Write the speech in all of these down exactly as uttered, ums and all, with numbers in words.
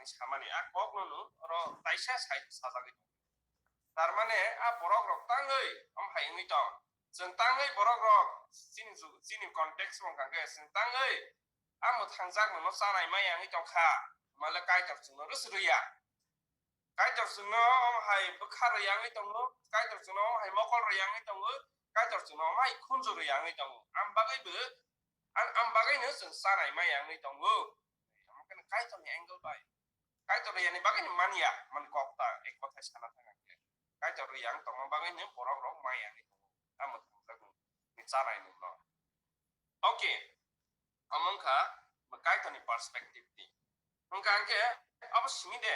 samani a kokno no oro taisa sai sajagwi tongo. Tar mane a borok rok tangwi om hai wngwi tong. Chwng tangwi borok rok chini ju-, chini context wngkha khe chwng tangwi a mwthangjak no chanai maya wngwi tongkha. Male Kaitor chwngno rwsrwya. Kaitor chwngno om hai bwkha rwya wngwi tongo, Kaitor chwngno om hai mokol rwya wngwi tongo, Kaitor chwngno om hai khunju rwya wngwi tongo. Am bagwi bo, ang, am bagwino chwng chanai maya wngwi tongo. Omo khe Kaitorni angle bai. Kaitor rwya ni bagwino manya, man kok ta, ek kothai sana thang ang khe. Kaitor rwya wng tongma bagwino borok rok maya wngwi tongo. Amo thangjakni chanai nungno. Okay. Omo wngkha Kaitorni perspective ni. Hwnkha hwnkhe abo simi de.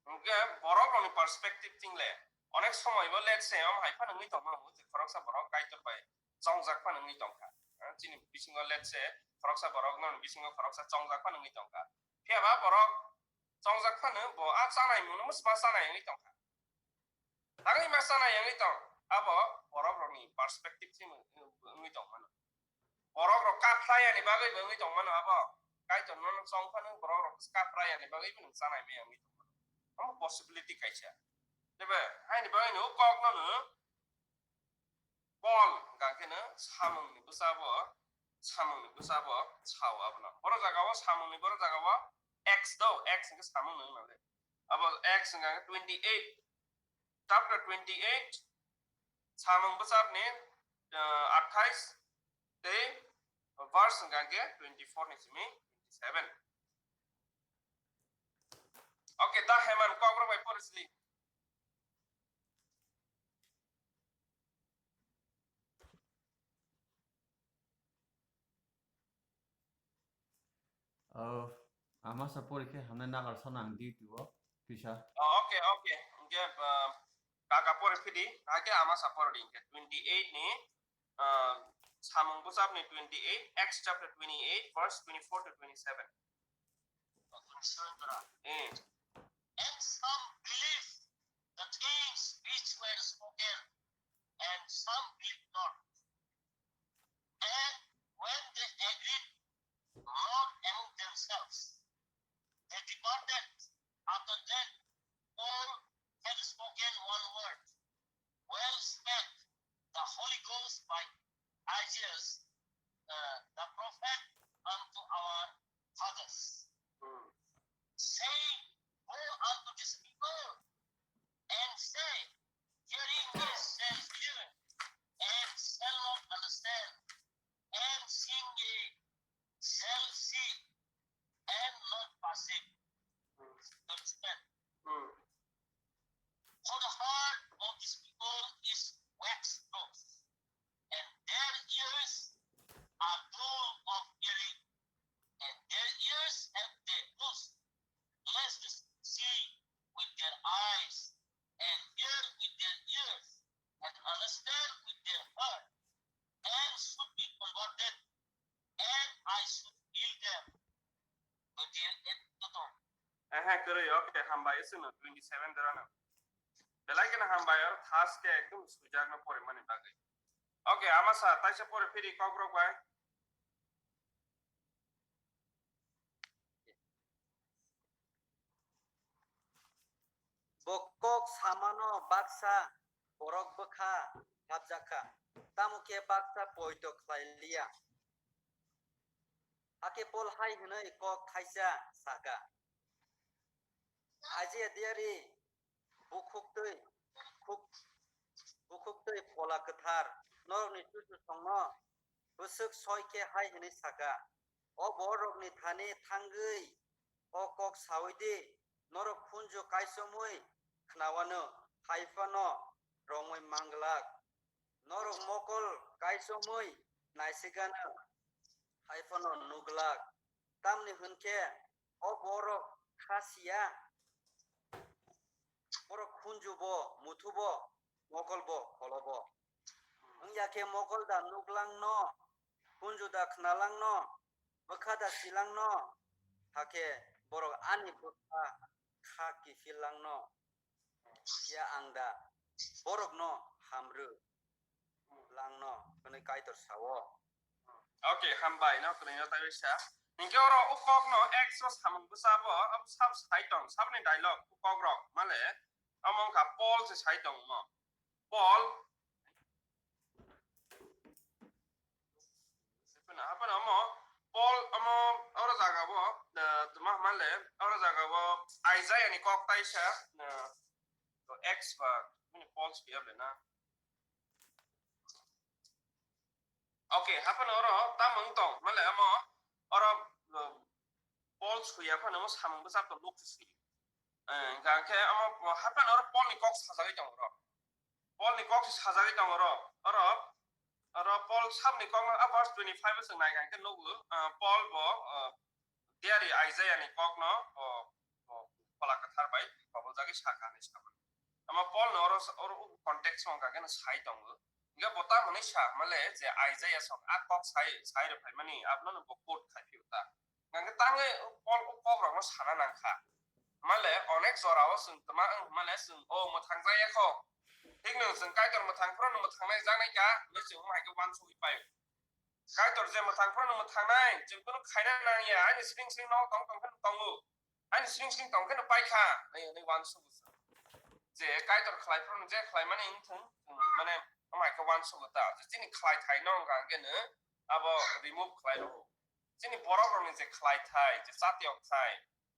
Hwnkhe borok rokni perspective thing le onek somoi bo, let's say, om hai phano wngwi tongmano, je khoroksa borok Kaitor bai chongjak phano wngwi tongkha. Ha, chini bisingo, let's say, khoroksa borok noni bisingo khoroksa chongjak phano wngwi tongkha. Phiya ba borok chongjak phano bo a chanai mungno ma chanai wngwi tongkha. Tangwi ma chanai wngwi tong, abo borok rokni perspective thing wngwi tong mano. Borok rok kaphlai yani bagwi bo wngwi tong mano abo. Kaitor nono chong phano borok rok kaphlai yani bagwi bo nwng chanai maya wngwi tong mano. Amo possibility kaisa. Tebe haini bagwi no kok no no Paul hwnkha khe no samungni bwsabo, samungni bwsabo sao abono. Boro jagao samungni boro jagao X do, X hwnkhe samung no wngmale. Abo X hwnkha khe twenty eight, chapter twenty eight, samung bwsabni, uh, athais tei verse hwnkha khe twenty four ni simi twenty seven. Okay, da Heman, kok rok bai pori sli. Oh, ama sa pori khe hamnai nagar sana ang duty o, twisa. Oh, okay, okay. Hingke, uh, kaka pori phidi, hake ama sa pori di, hingke twenty eight ni, uh, samung bwsap ni twenty eight, Acts chapter twenty eight, verse twenty four to twenty seven. Eh. And some believed the things which were spoken, and some believed not. And when they agreed not among themselves, they departed after that Paul had spoken one word. Well spake the Holy Ghost by Isaiah, uh, the prophet, unto our fathers, saying, Go unto this people, and say, Hearing ye shall hear, and shall not understand, and seeing ye shall see, and not perceive. Understand? For the heart of this people is waxed gross, and their ears are dull of hearing, and their ears have they closed, lest they see with their eyes, and hear with their ears, and understand with their heart, and should be converted, and I should heal them. Twenty-eight to. Ehe, kwrwi, okay, hambai, isino twenty seven dora no. Belai kena hambai, or thas ke ekdom sujak no pore mani bagwi. Okay, ama sa, taisa pore phiri kok rok bai. Bo kok samano baksa borok bwkha hapjakha, tamo khe baksa poito khlai liya. Hakhe Pol hai hwnwi kok thaisa sakha, Aijia diari bukhuk twi, khuk-, bukhuk twi Phola Kwthar norokni chuchusongno bwswk soi khe hai hwnwi sakha, O bororokni thani thangwi o kok saui di, norok khunju kaichomwi khnawano, hai phano romwi mang glak. Norok mokol kaichomwi naisigano, hai phano nuk glak. Tamni hwn khe o borok kha siya, borok khunju bo, muthu bo, mokol bo, kholo bo. Wng ya khe mokol da nuk lang no, khunju da khna lang no, bwkha da si lang no, hakhe borok ani bwkha kha kiphil lang no, ya ang da borok no hamrw lang no hwnwi Kaitor sao. Okay, hambai, no kwrwino taiwi sa. Hinkhe oro o kokno X o samung bwsa bo, abo sab sai tong, saboni dialogue o kokrok, male, omo wngkha Paul se sai tongmo. Paul, haphano, haphano omo, Paul omo, oro jaga bo, eh, tma male, oro jaga bo Isaiah ni kok taisa, eh, to X ba, mini Paul swiya le na. Okay, haphano oro tamo wng tong, male amo oro, uh, Paul swiya phano omo samung bwsa to luk se swi. Eh, hingkha khe amo haphano oro Paul ni kok sajagwi tongo oro. Paul ni kok sajagwi tongo oro. Oro, oro Paul sabni kok no, ah, verse twenty-five o chwng nai kha khe nugo, uh, Paul bo, uh, diari Isaiah ni kok no, o, o, Phola Kwthar bai koboljagwi sakha hinwi sa mano. Ama Paul no oro, oro o context o wngkha khe no sai tongo. Hingkhe bo tamo hinwi sa male je Isaiah song a kok sai, sai rw phaimani abono bo quote khai phio ta. Hingkhe tangwi o Paul o kok rok no sana nang kha. Male onek jora o chwng tma wng male chwng o mwthang jaya kho. Thik no chwng Kaitor mwthang phuru no mwthang nai jak nai kha, hinwi chwng hai khe uansugwi pai. Kaitor je mwthang phano mwthangnai, chwng bono khaina nang ya, ani siring siring no tong tong phano tongo, ani siring siring tong phano paikha, nai hwnwi uansugo chwng. Je Kaitor khlai phano je khlaimani wngthung, chwng mane omo hai khe uansugo ta, je chini khlai thai no wngkha hwnkhe no abo remove khlai rwo. Chini borok rokni je khlai thai, je chati ok thai,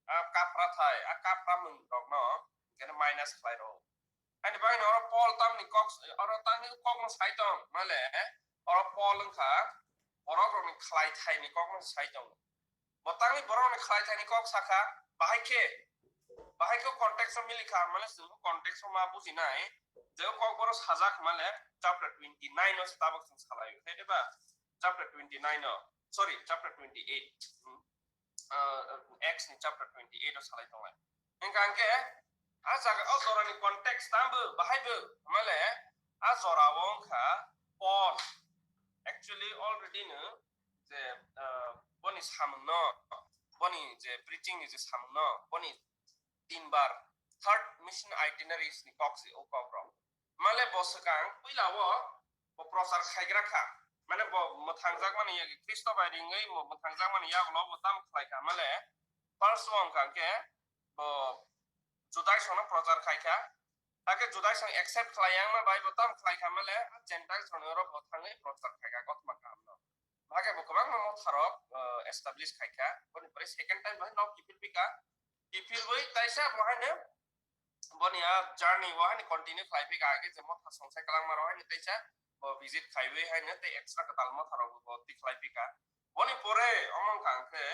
a kapra thai, a kapra mung rok no hwnkhe no minus khlai rwo. Ani bagwi no oro Paul tamni kok, oro tamni kok no sai tong, male, oro Paul wngkha borok rokni khlai thai ni kok no sai tong. Bo tamni borok rokni khlai thai ni kok sakha, bahai khe, bahai khe context o mili kha, male chwng context o ma bujinai, je kok boro sajak male chapter twenty nine o se tabok chwng salai o, khe ba chapter twenty nine o, sorry, chapter twenty eight. Hmm. Ah, Acts ni chapter twenty eight o salai tonglai. Hingkha hingkhe a jaga o jorani context tambo bahai bo male a jora o wngkha Paul actually already no je, ah, boni samung no, boni je preaching ni je samung no, boni tinbar, third mission itineraries ni kok se o kok rok. Male bo swkang puila o bo prochar khaigra kha. Mane bo mwthangjakmani yagi Khristo bai ringwi bo mwthangjakmani yagulo bo tam khlai kha. Male first o wngkha khe bo Judaisongno prochar khai kha. Hakhe Judaisong accept khlai yang ma bai bo tam khlai kha male Gentiles rokno oro bo thangwi prochar khai kha kothoma kahamno. Hakhe bo kwbangma motharok, uh, establish khai kha. Boni pore second time bo no kiphil phi kha. Kiphilwi taisa bo haino boni a journey o haino continue khlai phi kha, age je motha songsai kwlangma rok haino teisa bo visit khaiwi haino tei extra kwtal motha rok bo twi khlai phi kha. Boni pore omo wngkha hwnkhe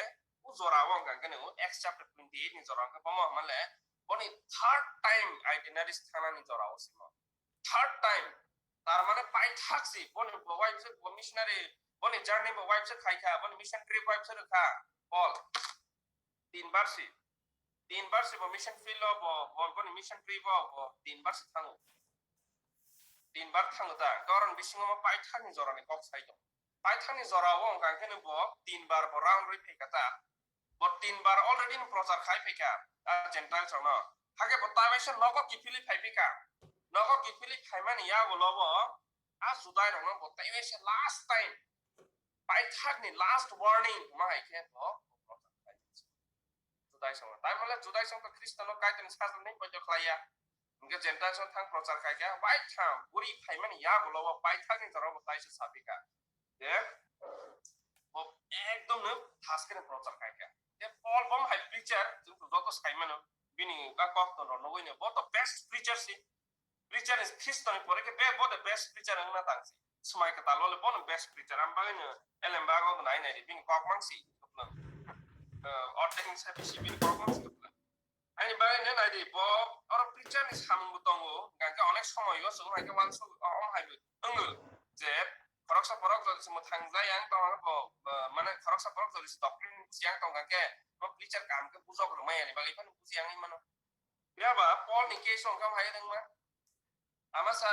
o jora o wngkha hwnkhe no Acts chapter twenty eight ni jora hwnkhe bomo hwnmale boni third time itineraries thangnani jora o simo. Third time, tar mane paithak si boni bo wife se bo missionary, boni journey bo wife se khai kha, boni mission trip wife se rw kha Paul. Tin bar si, tin bar si bo mission field o bo, bo, boni mission trip o bo tin bar si thango. Tin bar thango ta, hwnkhe oroni bisingo mo paithakni jorani kok sai tong. Paithakni jora o wngkha khe bo tin bar bo round rwi phai kha ta. Bo tin bar already no prochar khai phai kha, a Gentiles rokno. Hakhe bo tabaisa nogo kiphilwi phai phi kha. Nogo kiphilwi phaimani yagulo bo a Judai rokno bo tabaisa last time, paithakni last warning ma hai khe bo, bo prochar khai. Judaisong. Tai mole Judaisong to Khristo no Kaitor ni sajla ni poito khlai ya. Hingke Gentiles no thang prochar khai kha, bai thang buri phaimani yagulo bo paithakni jora bo taisa sapi kha. Je bo ekdom no thas khe no prochar khai kha. Je Paul bo hai preacher, chwng to joto sai mano, bini ba kok to no nugwi no, bo to best preacher si. Preacher is Khristo ni pore khe be bo the best preacher wngna tang si. Swmai kwtal o le bo no best preacher, am bagwi no elem bago nai nai di, bini kok mang si. Ordek ni sai bisi bini kok mang si. Ani bagwi no nai di, bo oro preacher ni samung bo tongo, hingke onek somoy o chwng hai khe uansuk, o, o hai bo wngwi je khoroksa borok jodi se mwthang jai ang tong bo, bo, mane khoroksa borok jodi se doctrine buji ang tong khe bo preacher kaham khe bujok rwmai ani bagwi phano buji ang mano. Phiya ba Paul ni case o wngkha hai wngma? Ama sa,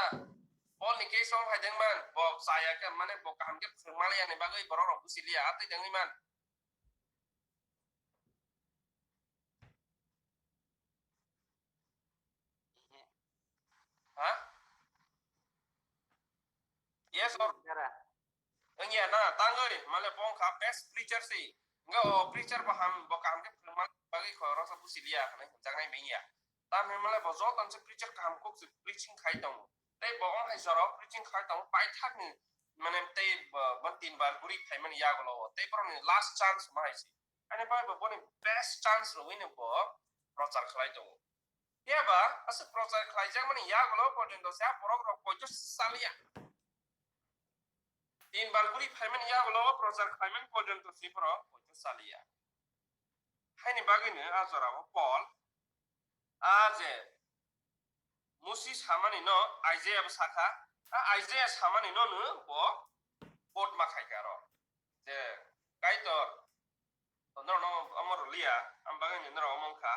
Paul ni case o hai wngma, bo chaya khe mane bo kaham khe phwrwng maliya ni bagwi borok rok buji liya, atwi wngwi man. Ha? Yes or? Wngya na, tangwi, male bo wngkha best preacher si. Hwnkhe o preacher bo ham, bo kaham khe phwrwngma bagwi kho rosa busi liya hwnwi hwnjaknai manya. Tamni hwnmale bo joto se preacher kaham kok se preaching khai tongo. Tei bo ong hai jorao preaching khai tongo paithakni, mane tei bo, bo tin bar guri phaimani yagulo o. Tei borokni last chance ma hai se. Ani bagwi bo boni best chance rwino bo prochar khlai tongo. Phiya ba aswk prochar khlaijakmani yagulo porjonto se a borok rok poito saliya. Tin bar guri phaimani yagulo prochar khlaimani porjonto se borok poito saliya. Haini bagwino a jorao Paul a je Musi samani no Isaiah bo sakha, a Isaiah samani no no bo quote ma khaikha aro. Je Kaitor, norokno omo rwliya, ang bagwi ni norok omo wngkha.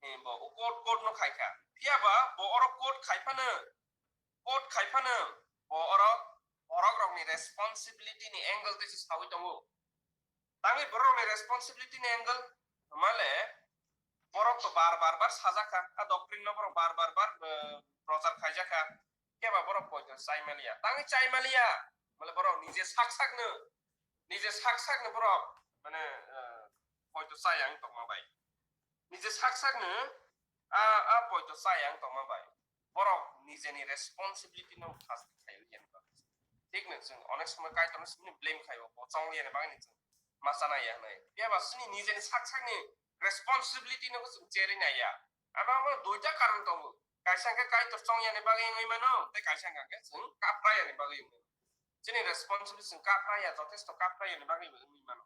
Ni bo o quote, quote no khaikha. Phiya ba bo oro quote khai phano, quote khai phano bo oro borok rokni responsibility ni angle tei se sawi tongo. Tangwi borok rokni responsibility ni angle hwnmale borok to bar bar bar sajakha, a doctrine no borok bar bar bar, eh, prochar khaijakha. Khe ba borok poito chai maliya. Tangwi chai maliya. Male borok nije sak sakno, nije sak sakno borok, mane, eh, poito chai ang tongma bai. Nije sak sakno a, a poito chai ang tongma bai. Borok nijeni responsibility no khas khaio yani bagwi. Thik no chwng onek somoi Kaitorno simi blame khaio, bo chong yani bagwi ni chwng ma chana ya hwnwi. Phiya ba chini nijeni sak sakni responsibility no chwng cherwi naiya. Abo, abo duita karon tongo. Kaisa hwnkhe Kaitor chong yani bagwi wngwi mano, tei kaisa hwnkhe chwng kapra yani bagwi wngwi mano. Chini responsibility chwng kapra ya, jotesto kapra yani bagwi wngwi mano.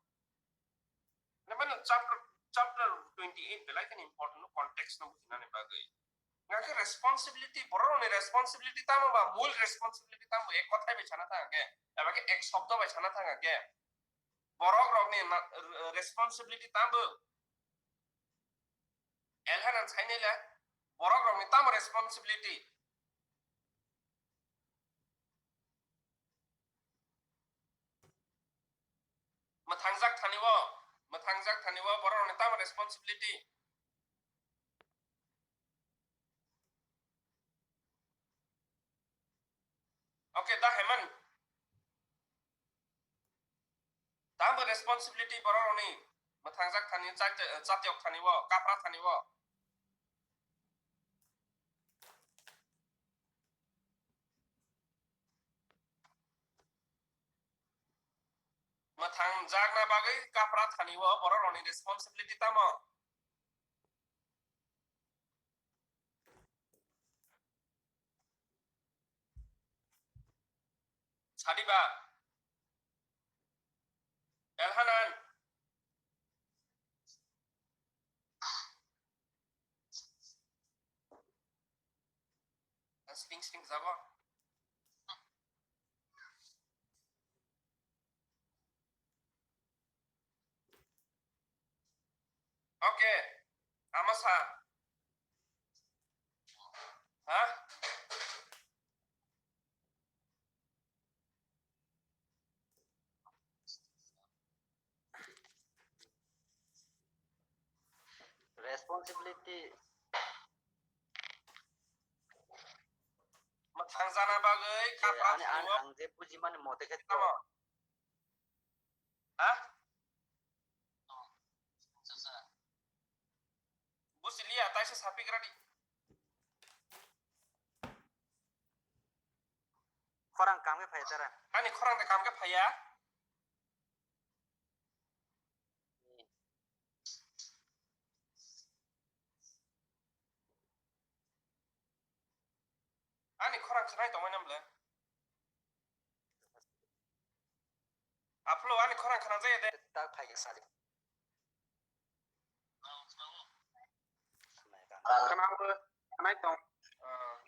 Nang mano chapter, chapter twenty eight belai kheno important no context no bujinani bagwi. Nga khe responsibility, borok rokni responsibility tamo ba, mul responsibility tamo ek kothai bai sana thang khe, eba khe ek shobdo bai sana thang khe. Borok rokni na-, r-, responsibility tamo. Elhanan sainai le, borok rokni tamo responsibility. Mwthangjak thani o, mwthangjak thani o borok rokni tamo responsibility. Okay, da heman. Tamo responsibility borok rokni mwthangjak thani, chati-, chatiok thani o, kapra thani o. Mwthangjakna bagwi kapra thani o borok rokni responsibility tamo? Sadiba. Elhanan. Sling sling jabo. Okay, ama sa. Ha? Responsibility. Mwthang jana bagwi kapra ani, ani, ang je bujimani mote khe tamo. Ha? Busi liya, taisa sapigra di. Khorang kam khe phai tara. Ani khorang de kam khe phaiya. Ani khorang khwnai tongmani bwle. Aphulo ani khorang khwnajaya de. Tak phai khe sadi. Khwnao, khwnai tong. Ah.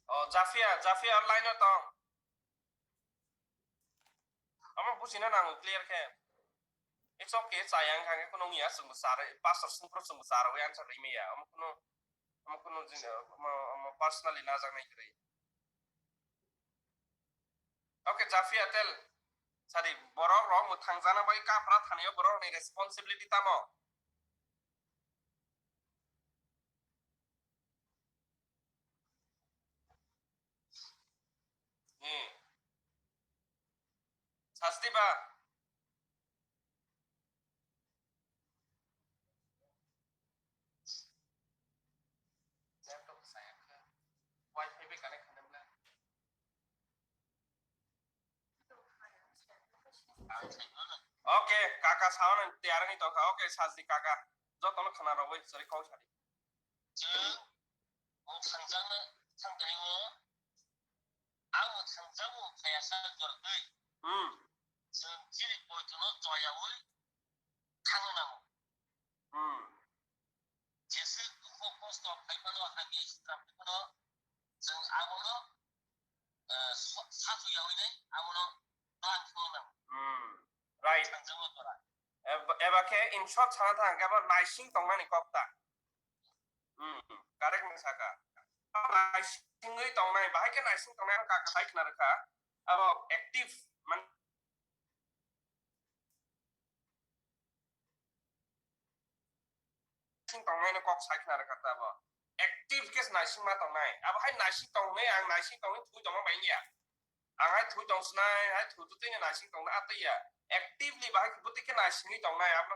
Oh, Jafia, Jafia online o tong. Omo buchina nango clear khe. It's okay, chaya wngkha khe kheno wngya, chwngbo chara, pastor swngphuru chwngbo chara wi answer rimaya. Omo kheno, omo kheno jini, omo, omo personally najaknai kwrwi. Okay, Jafia tel. Sadi, borok rok mwthang jana bai kapra thani o borok ni responsibility tamo? Sasti ba. Wifi bai connect khainai mla. Okay, kaka sawan tiyar ni tongkha. Okay, Sasti kaka. Jotono khana rogwi sori kok sadi. Chwng o thangjakna thangkhe o, abo thangjago phaiya sa jortwi. Hmm. Chwng chini poitono choyaui thangna nango. Hmm. Jesa dukho kosto phaiphano, hamya sitra phaiphano, chwng abono, eh, sa-, sasu yaui nai, abono plan khwlwng nango. Hmm. Right. Thangjago jora. Eba, eba khe in short sana thang khe abo naising tongnani kok ta. Hmm, correct nung saka. Naisingwi tongnai, bahai khe naising tongnai ang kaka sai khna rwkha. Abo active, man, naising tongnai no kok sai khna rwkha ta abo. Active khe naising ma tongnai. Abo hai naising tongnai, ang naising tongnai, thui tongma bai ya. Ang hai thui tong sinai, hai thui tu tini naising tong na atwi ya. Actively bahai khe bwtwi khe naisingwi tongnai, abo